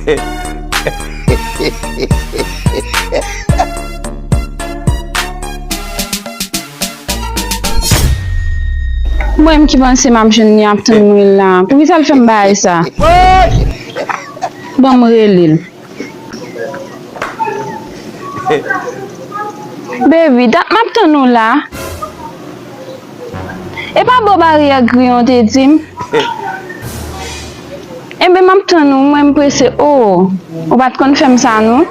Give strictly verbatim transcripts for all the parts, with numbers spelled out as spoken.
Mwen menm ki panse m ap jwenn li ap tann mwen la. Poukisa l fè m bagay sa? Ban m rele l. Baby, dat m ap tann ou la. E pa bò baryè gri an w te di m? Enben, m ap tann ou, mwen m prese. Oh, ou pa t konn fè m sa, non?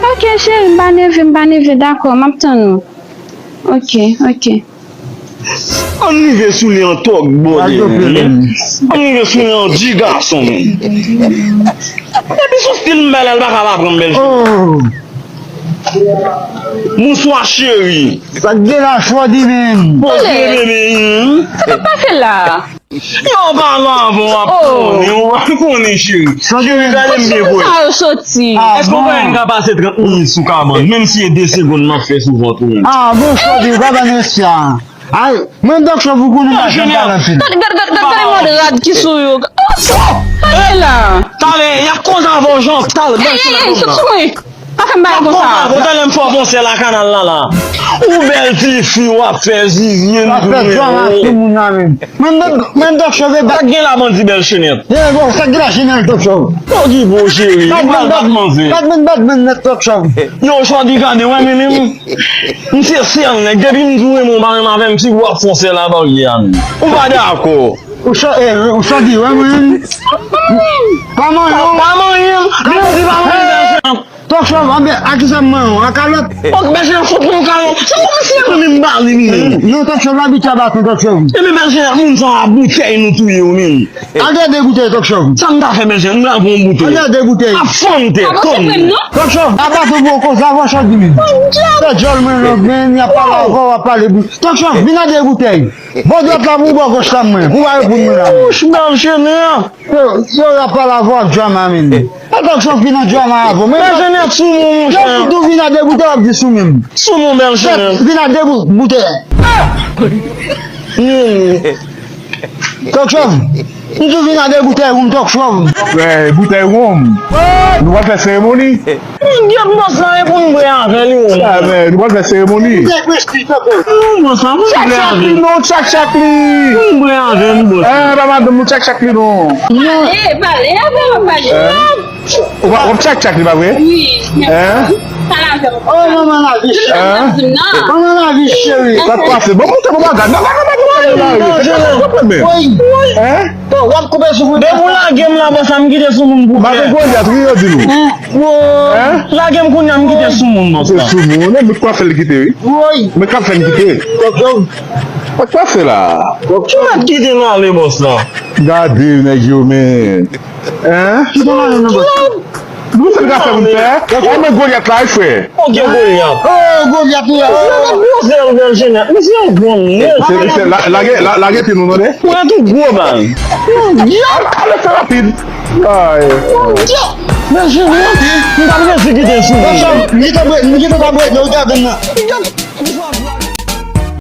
Ok, cheri, m pa neve, m pa neve, dakò, m ap tann ou. Ok, ok. Ann rive sou li an tòg bòdè, men. Ann rive sou li an di gason, men. Epi sou stil m bay la, l pa ka pa pran m bèl. Oh. Bonswa, cheri. Sa k gen la, Shorty, men? Poze bebe, wi. Sa k ap pase la? Yo, pale avan w ap konnen, w ap konnen, cheri. Cheri, gade m byen vre. Sa yo soti. Èske w kwè n ka pase trant minit sou kabann, menm si e de segonn m ap fè sou vant ou menm? Ah, bon, Shorty, ou pa ban m respè a. Ay, mwen Dòk Chòv ou konnen m pa janm pale anpil. Gad, gad, gad, gad, gad mòd rad ki sou yo. Gade la. Talè, y ap koze avè w, Jean. Talè, bèl sou la. Ey, ey, ey, sot sou mwen. Pa fè m bagay konsa. Talè m fè w pran sèl a kanal la, la. Ou bèl tifi, w ap fè zizye, m tounen w. W ap fè djòl ak timoun nan menm. Mwen, mwen, mwen Dòk Chòv e pa gen la bandi bèl chenèt. Ye, bon, sa k gen la chenèt Dòk Chòv. Okipe w, cheri. Ou pral bat manzè. Batman, batman nèt Dòk Chòv. Yo, Shorty, gade, wè, men, men, m se sèl nèg. Depi m di w renmen w, pa renmen avè m, si w ap fè w sèl la, pa bliye a, men. Ou pa dakò. Ou Shorty, wè, men. Pa manyen w. Pa manyen m. Gade, di pa manyen m. Dòk Chòv, anben, a kisa m manyen w? A kalòt? Ok, bèl chenèt, fout mwen yon kalòt. Se kòman si mwen menm m pa li menm? Non, Dòk Chòv, l abitye a baton, Dòk Chòv. Ebyen, bèl chenèt, moun sa a boutèy nou touye yo menm. Al dèyè de boutèy, Dòk Chòv. Sa m ta fè, bèl chenèt, m pral pran yon boutèy. Al dèyè de boutèy. Ap fanm tèt, fanm. Dòk Chòv, a baton pou w koze avè w, Shorty, men. Fè djòl mwen long, men, y ap pale avè w, w ap pale bou-, Dòk Chòv, vin al dèyè boutèy. Bò dwat la pou w, bò gòch la mwen. Pou w pa reponn mwen la, men. Wouch, bèl chenèt. Yo, yo, y ap pale avè w ap drama, men. E Dòk Chòv ki nan drama avè w. Men bèl chenèt sou moun, monchè. Yo fout ou vin a de boutèy, w ap di sou moun. Sou moun, bèl chenèt. Vin a de bou-, boutèy. Dòk Chòv. M di w vin a de boutèy, ou m Dòk Chòv. Wè, boutèy wonm. Nou pral fè seremoni. Mon Dye, bòs la, e pou m bwè avè li, wi. Ah, men, nou pral fè seremoni. Non, bòs la, pou m bwè avè li. Tchak, tchak li non, tchak, tchak li. Pou m bwè avè l, bòs la. Eh, pa madanm nou tchak, tchak li non. Pale, pale, avè l, pale. Hein? Ou pa, w ap tchak, tchak li, pa vre? Wi. Hein? Pale avè l. Oh, manman lavi, cheri. Hein? Manman lavi, cheri. Sa k pase? Bon, moute pou bagay. Nan, nan, nan, nan, nan, nan, nan, nan. Hein? Bon, w ap koupe soufri. Depi w lage m la, bòs la, m kite sou moun pou pè. Madan Golyat, wi, yo di nou. Hein? Lage m kounye a, m kite sou moun, bòs la. Se sou moun, men k ap fè l kite, wi. Woy. Men k ap fè l kite. Tonton. Sa k pase la? Ki mèt kite m ale, bòs la? Gade nèg yo, men. Hein? Kite m ale, non, bòs. Nou se l ka fè moun fè? Ay, men Golyat la, wi, frè. Ok, Golyat. Oh, Golyat, wi. Misye ap poze l bèl chenèt. Misye ap grann, mesye. Se, se, la, lage, la, lage pye nou, tande? Pran tou gwo bal. Al, al, fè rapid. Ay. Bèl chenèt. M t ap resi kite sou moun. Kite bwè, kite bwè, yo, gade nan.